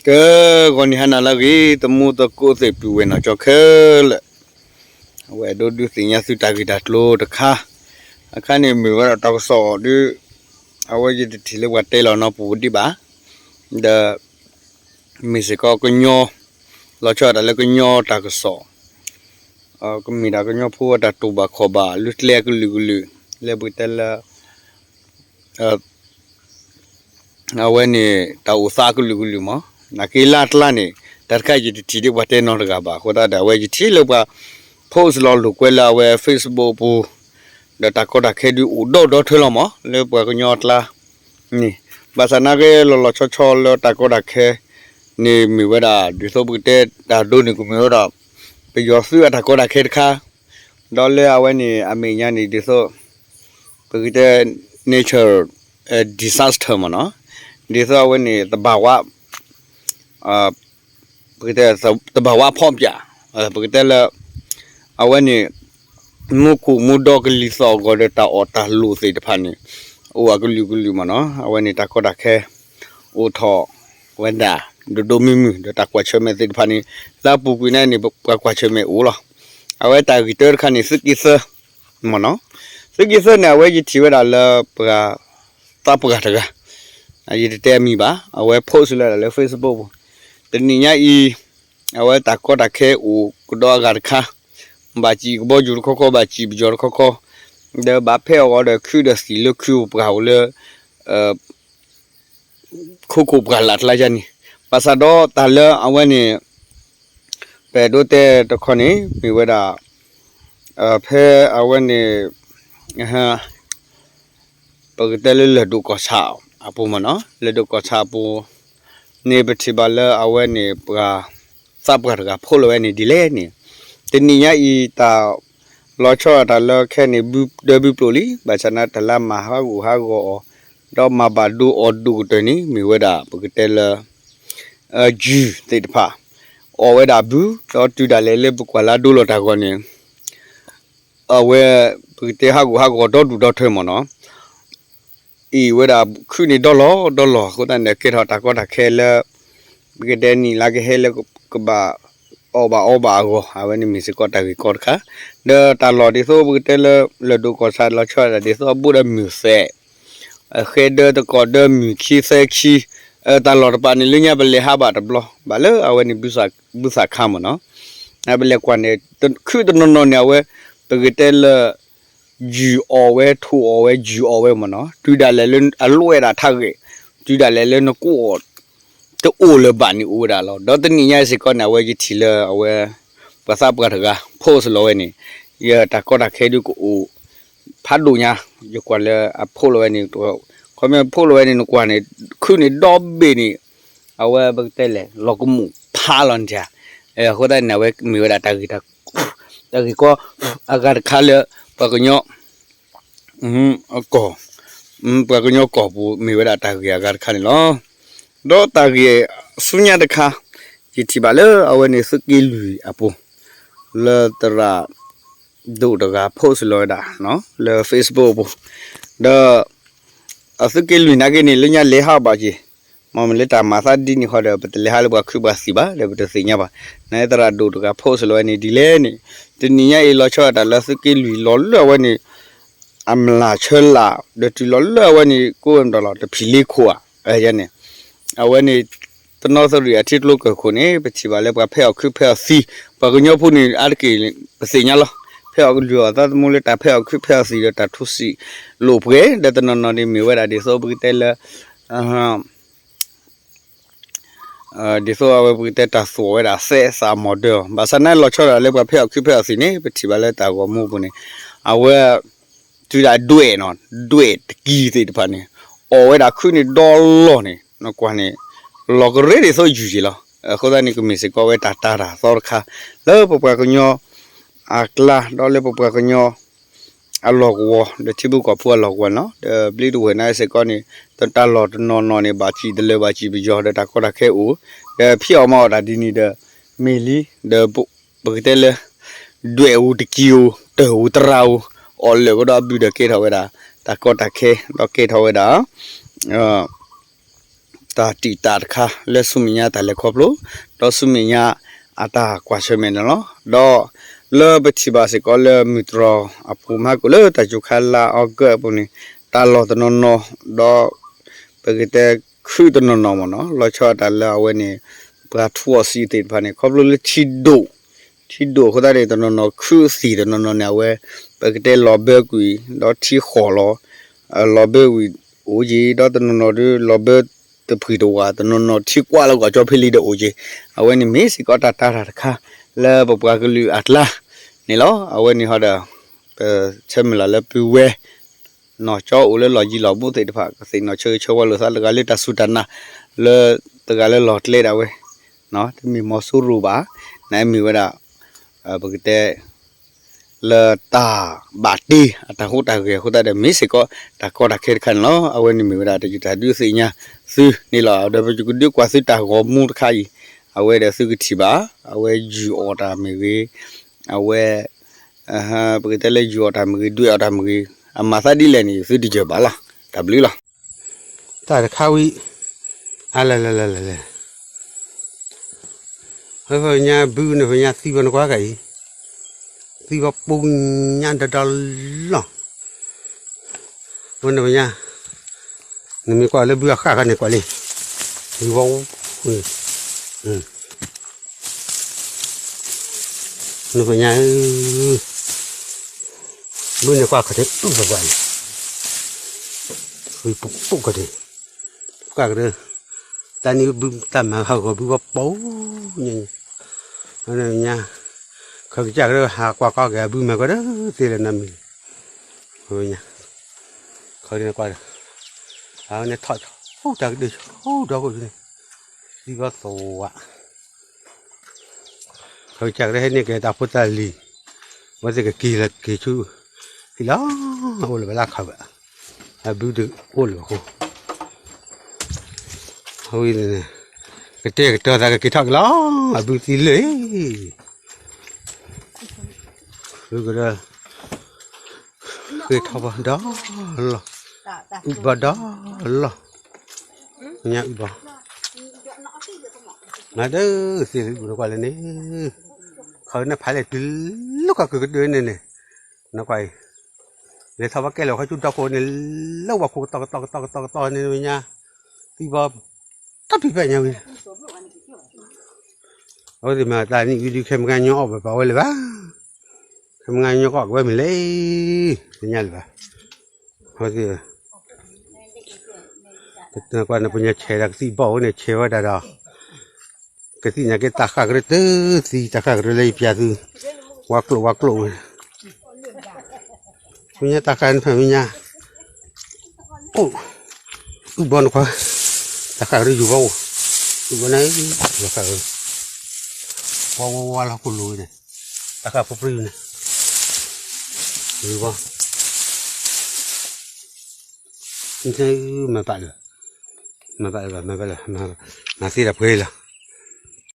ကဲ ဂီၤနံၤဟါနၤလၢအဂ့ၤ သမူသကိးသ့ၣ်ပုၢ်ဝဲၢ်နီၢ်ကၠီခဲလၢာ်, အဝဲအဲၣ်ဒိးဒုးသ့ၣ်ညါသုတၢ်ဂ့ၢ်တၢ်ကျိၤတခါ, အခါန့ၣ်မ့ၢ်ဝဲဒၣ်တၢ်ကစီၣ်ဒီး အဝဲယတထံၣ်လၢပှၤတဲလီၤနီတပူၤဒံးဘၣ်, ဒီး မ့ၢ်စ့ၢ်ကီးကညီ, လီၤဆီဒၣ်တၢ်လၢကညီတၢ်ကစီၣ်, ကမ့ၢ်ဒၣ်ကညီဖိအတၢ်တူၢ်ဘၣ်ခီၣ်ဘၣ် လုၢ်ကျဲအကလုာ်ကလုာ်, လၢပကတဲလၢ အဝဲန့ၣ်တၢ်အိၣ်သးအကလုာ်ကလုာ်မး, နာ်က့လၢအကျါန့ၣ် တၢ်တခါယတထံၣ်ဒ်ပှၤတဲနီတဂၤဘၣ်, အဃိသတးဒီး အဝဲယထံၣ်လၢပှၤ post လီၤလိာ်ကွဲလၢအဝဲ Facebook ပူၤ, ဒီးတၢ်ကီတၢ်ခဲဒုးအိၣ်ဒီဒီထွဲလီၤမး လၢပှၤကညီအကျါန့ၣ်, ဘၣ်ဆၣ်နာ်က့လီၤလီၤဆီဆီလၢတၢ်ကီတၢ်ခဲန့ၣ်မ့ၢ်ဝဲဒၣ် ဒ်သိးပကတဲတၢ်ဒိန့ၣ် ကမ့ၢ်ဝဲဒၣ် ပယီၤသုးအတၢ်ကီတၢ်ခဲတခါ, ဒီးလၢအဝဲန့ၣ်အမဲာ်ညါန့ၣ် ဒ်သိး ပကတဲ nature disaster မ့ၢ်နီၤ, ဒ်သိးအဝဲန့ၣ် သဘာဝ ပကတဲ သဘာဝဖောက်ပြန်, ပကတဲလၢ အဝဲန့ၣ် မူခိၣ်မူဒီကလံၤသီၣ်အဂီၢ်ဒီး တၢ်အီၣ်တၢ်လီသ့ၣ်တဖၣ်န့ၣ် အိၣ်အကလုာ်ကလုာ်မ့ၢ်နီၤ, အဝဲန့ၣ်တၢ်ကီတၢ်ခဲ အိၣ်ထီၣ်ဝဲဒၣ် ဒိၣ်ဒိၣ်မုၢ်မုၢ် ဒီးတၢ်ကွၢ်ဆၢၣ်မဲာ်သ့ၣ်တဖၣ်န့ၣ် လၢအပူၤကွံာ်န့ၣ်န့ၣ် ပှၤကွၢ်ဆၢၣ်မဲာ်အိၣ်လီၤ. အဝဲတၢ်ဂ့ၢ်တၢတခါန့ၣ် သုးက့သၢ မ့ၢ်နီၤ, သုးက့သၢန့ၣ် အဝဲယထံၣ်ဝဲဒၣ်လၢပှၤ သးပှၢ်တဂၤ, ယတတဲအမံၤဘၣ်, အဝဲ post လၢဒၣ်လၢ Facebook ပူၤ, တနံၤညါအံၤ အဝဲတၢ်ကီတၢ်ခဲအိၣ်ကဒီးအဂၤတခါ, ဘၣ်စံၣ်ကဘီယူၤတခီခီ ဘၣ်စံၣ်ပယီၤတခီခီ, ဒီးဘၣ်ဖဲအဂီၢ်ဒီးခုဒီးသံၣ်လၢခုပှၢ်အိၣ်လၢ ခိခိၣ်ပှၢ်လၢ်တလါယါန့ၣ်, ဘၣ်ဆၣ်ဒီးတၢ်လၢအဝဲန့ၣ် ပအဲၣ်ဒိးတဲတခီန့ၣ် မ့ၢ်ဝဲဒၣ် ဖဲအဝဲန့ၣ် ပကတဲလၢလၢၢ်ဒိၣ်ကီၢ်ဆၣ်အပူၤမ့ၢ်နီၤ, လၢၢ်ဒိၣ်ကီၢ်ဆၣ်အပူၤန့ၣ် ပထံၣ်ဘၣ်လၢအဝဲန့ၣ် ပှၤသးပှၢ်တဂၤ post လီၤဝဲန့ၣ်ဒ်လဲၣ်န့ၣ်, တနံၤညါအံၤတၢ်လီၤဆီဒၣ်တၢ်လၢခဲန့ၣ် ဘုဒၢဘုပျိၢ်လံ, ဘၣ်ဆၣ်နာ်တၢ်လၢအမၤဟးဂူာ်ဟးဂီၤအီၤ ဒီးမၤဘၣ်ဒိအီၤဒိၣ်ကတၢၢ်န့ၣ် မ့ၢ်ဝဲဒၣ် ပကတဲလၢ ယုၢ်သ့ၣ်တဖၣ် အီၣ်ဝဲဒၣ်ဘု, ဒီးတုၤဒၣ်လဲာ်လၢပကွၢ်လၢအဒိလီၤတၢ်ဂီၤန့ၣ် အဝဲ ပကတဲဟးဂူာ်ဟးဂီၤဒီဒူၣ်ဒီထၢမ့ၢ်နီၤ, အံၤဝဲဒၣ်ခုၣ်န့ၣ်ဒီလီၤဒီလီၤအဃိသတးန့ၣ် ကဲထီၣ်တၢ်ကီတၢ်ခဲလၢ ပကတဲနံၣ်လါကဟဲလၢကဘၣ်အီၣ်ဘၣ်အီဘၣ်အဂီၢ် အဝဲန့ၣ်မ့ၢ်စ့ၢ်ကီးတၢ်ဂ့ၢ်ကီတခါ, ဒီးတၢ်လီၢ်ဒ်သိးပကတဲလၢ လၢၢ်ဒိၣ်ကီၢ်ဆၣ်လီၤဆီဒၣ်တၢ် ဒ်သိးအဘူးဒီးမုၢ်သဲး ဃဲဒၢတကီၢ်ဒၢမုၢ်ခံသၢခံ, တၢ်လီၢ်တပၤန့ၣ် လၢညါပလဲၤဟးဘၣ်တဘျီ ဘၣ်လၢအဝဲန့ၣ် ဘုသၣ်ခါမ့ၢ်နီၤ, ပလဲၤကွၢ်န့ၣ် ခုၣ်တနီၤနီၤန့ၣ် အဝဲ ပကတဲလၢ ယုၢ်အီၣ်ဝဲ ထိၣ်အီၣ်ဝဲ ယုၢ်အီၣ်ဝဲမ့ၢ်နီၤ, တုၤဒၣ်လဲာ်လၢအလွဲၢ်ဒၣ်ထးဂဲာ်, တုၤဒၣ်လဲာ်လၢနကိးအီၤ တအိၣ်လၢၤဘၣ်န့ၣ်အိၣ်ဝဲဒၣ်လီၤ. ဒီးတနံၤညါအံၤစ့ၢ်ကီးန့ၣ် အဝဲယထံၣ်လၢအဝဲ ပှၤသးပှၢ်တဂၤ post လီၤဝဲန့ၣ်, ယတၢ်ကီတၢ်ခဲဒုးကအိၣ် ဖးဒိၣ်ညါ, ယကွၢ်လၢအ post လီၤဝဲန့ၣ်, ခီဖျိ post လီၤဝဲန့ၣ် နကွၢ်န့ၣ် ခုၣ်န့ၣ်ဒီဘ့ၣ်န့ၣ်, အဝဲပကတဲလဲၣ် လီၤကမူၣ်ဖးလီၤန့ၣ်, အဃိသတးန့ၣ် အဝဲမ့ၢ်ဝဲဒၣ်တၢ်ဂ့ၢ် တၢ်ဂ့ၢ်ကီ အဂၤတခါလၢ ပှၤကညီ ကီၢ် ပှၤကညီကီၢ်ပူၤ မ့ၢ်ဝဲဒၣ်တၢ်ဂ့ၢ်အဂၤတခါန့ၣ်လီၤ. ဒီးတၢ်ဂ့ၢ်ဆူညါတခါ ယထံၣ်ဘၣ်လၢအဝဲန့ၣ် သုးက့လွံၢ်အပူၤ လၢသရၣ်ဒိၣ်တဂၤ post လီၤဝဲဒၣ် လၢ Facebook အပူၤ, ဒီး အသုးက့လွံၢ်နာ်က့န့ၣ် လၢညါလဲၤဟးဘၣ်က့ၤ, မ့ၢ်မ့ၢ်လၢတၢ်မၤသးဒ်န့ၣ်ဃီဒီး ပတလဲၤဟးလၢပှၤခုၣ်ပှၤသံၣ်ဘၣ်ဒီး ပတသ့ၣ်ညါဘၣ်. နသရၣ်ဒိၣ်တဂၤ post လီၤဝဲန့ၣ်ဒ်လဲၣ်န့ၣ်, တနံၤညါအံၤလီၤဆီဒၣ်တၢ်လၢသုးက့လွံၢ်လီၤလၢအဝဲန့ၣ် အမျၢ်ဆၢလာ် ဒီးတုၤလီၤလၢအဝဲန့ၣ် ကိးဝဲမတၤလီၤ တဖံးလ့ခိၣ်ဧါ, န့ၣ် အဝဲန့ၣ် တနီသရံၣ်အထံကျိကၢၢ်ခိၣ်န့ၣ် ပထံၣ်ဘၣ်လၢပှၤဖဲးအီၣ်ခုၣ်ဖဲးအီၣ်သံ, ပှၤကညီဖိန့ၣ် အါတက့ၢ် ပသ့ၣ်ညါလီၤ. ဖဲးအီၣ်ကလုၢ်အီၣ်သးသမူလၢတၢ်ဖဲးအီၣ်ခုၣ်ဖဲးအီၣ်သံဒီးတၢ်ထူစံာ်လိာ်ပှဲၤ ဒီးတနီၤနီၤန့ၣ်မ့ၢ်ဝဲဒၣ်ဒ်သိးပကတဲလၢ ဒ်သိးအဝဲပကတဲတၢ်သွီၣ်ဝဲဒၣ်သဲစးမီၤဒၢအီၤ, ဘၣ်ဆၣ်နာ်လီၤဆီဒၣ်လၢပှၤဖဲးအီၣ်ခုၣ်ဖဲးအီၣ်သံန့ၣ် ပထံၣ်ဘၣ်လၢတၢ်ဂီၤမူပူၤန့ၣ် အဝဲ တုၤဒၣ်ဒွဲၣ်နီၤ, ဒွဲၣ်တကံၤသ့ၣ်တဖၣ်န့ၣ် အီၣ်ဝဲဒၣ်ခုၣ်န့ၣ်ဒီလီၢ်န့ၣ် နကွၢ်န့ၣ် လီၤကရၢဒ်သိးယုၢ်ယံၤလီၤ. အဃိသတးန့ၣ် ကမ့ၢ်စ့ၢ်ကီးဝဲတၢ်တာ်တၢ်သီတခါ လၢပပှၤကညီအကျါ ဒီးလၢပပှၤကညီ အလီၢ်ကဝီၤ ဒီးထံဖိကီၢ်ဖိအလီၢ်ကဝီၤန့ၣ်လီၤ. ဒီးဘျ့တဝဲၢ်န့ၣ်စ့ၢ်ကီးန့ၣ် တၢ်လီၢ်တနီၤနီၤန့ၣ် ဘၣ်စံၣ်တလၢာ်ဘၣ်စံၣ်ပယီၤဒီးတၢ်ကီတၢ်ခဲအိၣ်, ဒီးဖံးအီၣ်မၤအီၣ်တၢ်ဒ်န့ၣ်ဒီး မ့ၢ်လံ, ဒီးပကတဲလၢ ဒွဲၣ်ဧိၤတကံၤဧိၤ တၢၢ်ဧိၤသရၣ်ဧိၤ အီၣ်လၢာ်ကဒီးအဘုၣ်ဒီးကဲထီၣ်ဝဲဒၣ် တၢ်ကီတၢ်ခဲ ဒီးကဲထီၣ်ဝဲဒၣ် တၢ်တံာ်တာ်တခါလၢဆူမဲာ်ညါတၢ်လဲၤခီဖျိ ဒီးဆူမဲာ်ညါအတၢ်ကွၢ်ဆၢၣ်မဲာ်န့ၣ်လီၤ. ဒီးလၢပထံၣ်ဘၣ်စ့ၢ်ကီးလၢမုၢ်တြီၢ်အပူၤမဟါကိၣ်လၢတၢ်စူၤခါလါအီကူးအပူၤန့ၣ် တၢ်လီၢ်တနီၤနီၤ ဒီး ပကတဲခုၣ်တနီၤနီၤမ့ၢ်နီၤ လီၤဆီဒၣ်တၢ်လၢအဝဲန့ၣ် ပှၤထူအီၣ်စံးသ့ၣ်တဖၣ်န့ၣ် ခီဖျိလၢထံဒိၣ် ထံဒိၣ်အဃိသတးန့ၣ် တနီၤနီၤခုၣ်သံၣ်တနီၤနီၤန့ၣ် အဝဲ ပကတဲလီၤဘၢကွံာ် ဒီးထံဃီၣ်လီၤ လီၤဘၢဝံၤအိၣ်က့ၤ ဒီးတနီၤနီၤဒီး လီၤဘၢတဖှံၣ်တဝၣ် တနီၤနီၤထံကွၢ်လီၤဂီၤကၠီဖဲလံဒီးအိၣ်က့ၤ အဝဲန့ၣ်မ့ၢ်စ့ၢ်ကီးတၢ်တာ်တၢ်တခါ လၢပပှၤကလုာ်အကျါန့ၣ်လီၤ. အဝဲန့ၣ်ဟီဒီး ပဆၢမုၢ်လၢ်လၢပုၢ်ဝဲၢ် နီၢ်ကၠီအိၣ်လၢလီၢ်ယံၤလီၢ်ဘူးသ့ၣ်တဖၣ် ကသ့ၣ်နီၣ်ဆၢဂ့ၤဆၢဝါလိာ်သးတဂၤလၢတၢ်စူၢ်တၢ်နာ် လၢတဂၤလၢလီၢ်ကျဲဒၣ်ဝဲ တမ့ၢ်မီၤစိရိၤဘၣ် နမ့ၢ်ဝဲဒၣ် ပကတဲ လၢတၢ်ဘၣ်တ့အတၢ်ဟူးတၢ်ဂဲၤအဃိသတးဒီး မ့ၢ်စ့ၢ်ကီးတၢ်ကီတၢ်ခဲတခါန့ၣ်လီၤ. အဝဲန့ၣ်မ့ၢ်ဝဲဒၣ်တယုၢ်တၢ်ဒုးသ့ၣ်ညါသုန့ၣ်လီၤ. ဒီးပကဒုးကွၢ်သုတၢ်ဂီၤမူတခါအံၤ အဝဲဒီးသုကထံၣ်ဘၣ် အဝဲယုၢ်အီၣ်တၢ်မ့ၢ်ဂ့ၤ အဝဲ ပကတဲလၢယုၢ်အီၣ်တၢ်မ့ၢ်ဂ့ၤ ဒွဲၣ်အီၣ်တၢ်မ့ၢ်ဂ့ၤ အမၤသးဒ်လဲၣ်န့ၣ် သုတယၢၢ်ဘၣ်လီၤ. တၢ်ဘျုးလီၤ. တၢ်တခါဝံၤ အလဲၤလဲၤလဲၤလဲၤလဲၤ ဖဲညါဘုန့ၣ် ဖဲညါသံဘၣ်နကွၢ်ကၤအံၤ သံဘၣ်ပူညါဒီဒီလီၤ ဝဲန့ၣ်ဖဲညါ နမ့ၢ်ကွၢ်လၢဘုအဃၣ်ခါန့ၣ်ကွၢ်လံ ယဝီ နဖဲညါ ဘုန့ၣ်ကွၢ်ခါန့ၣ် အုၣ်ပှၤပှၤန့ၣ် ဝံၤပူပူကဒီး ပကကဒီး တၢ်နံၣ်ဘုတၢ်မၤဟးဂီၤဘုဘၣ်ပူညါ ညါ ခီကစၢ်ကဒီးဟးကွၢ်ကီက့ၤအဘုမၤကဒီးသ့လၢနမံၤ ညါ ခီန့ၣ်ကွၢ် အဝဲန့ၣ်ထီၣ် ဟူတၢ်ကဒုးဟူဒီခိၣ်န့ၣ် သံဘၣ်သဝး ခီကစၢ်ကဒီးဟဲန့ၢ်က့ၤတၢ်ဖိတၢ်လံၤ အဝဲသ့ၣ်ကက့ၤလီၤက့ၤဆူ က့ၤလီၤ အိၣ်လၢၤဘၣ်လၢခီဘၣ် အဘုတအိၣ်လၢၤဘၣ်ဃိ အဝဲန့ၣ် ကတဲာ်ကတီၤသးကက့ၤထီၣ်က့ၤလီၤ အဘုသံလၢာ် ဘုကဒီး ဃ့ထီၣ်ဘၣ်ဒီလီၢ် အုၣ်ဘၣ်ဒီလီၢ် ညါအုၣ်ဘၣ် မၤဒၢသ့လၢအုၣ်နကွၢ်လၢန့ၣ် ခီနဖးလဲၣ်တုၤလၢကီၢ်ကကတၢၢ်န့ၣ်န့ၣ် နကွၢ်အံၤ လဲၤထီၣ်ဘၣ်ကဲလီၤခီဆူဒီခိၣ်န့ၣ် လၢဝၤခိၣ်ကတီၢ်ကတီၢ်ကတီၢ်ကတီၢ်ကတီၢ်န့ၣ်ဝဲညါ သံဘၣ် တၢ်ဖံးဖဲညါဝံၤ အဝဲသ့ၣ်မၤတၢ်နံၣ်ဝံၤဒုး ခဲမုၢ်ဂၤညီအီၣ်ဘၣ်ပာ်ဝဲလၢၤဘၣ် ခဲမုၢ်ဂၤညီကအီၣ်က့ၤဝဲမ့ၢ်လဲၣ် တညါလၢၤဘၣ် အဝဲသ့ၣ် ပညါဆဲးဒၣ်ကသံၣ်ဘီၣ်ဝဲန့ၣ် ဆဲးဝဲဒၣ်ဒီး ကသံၣ်ညါက့တၢ်ဃၣ်ကရၢတသံ တၢ်ဃၣ်ကရၢလၢယပျးသု ဝါကျိၣ်ဝါကျိၣ်ဝဲ ပညါတၢ်ဃၣ်န့ၣ်ဖဲပညါ အိၣ် အုၣ်ဘီနခွါ တၢ်ဃၣ်ကရၢယူၤဘီအိၣ် အုၣ်ဘီန့ၣ် တၢ်ဃၣ်ကရၢ ဝါဝါဝါလီၤကိၣ်လိၤန့ၣ် တၢ်ဃၣ်ဖိပြံန့ၣ် ယူၤဘီ မၤပာ်လၢၤ မၤပာ်လၢၤဘၣ် မၤပာ်လၢၤ မၤသ့တၢ်ပှဲၤလီၤ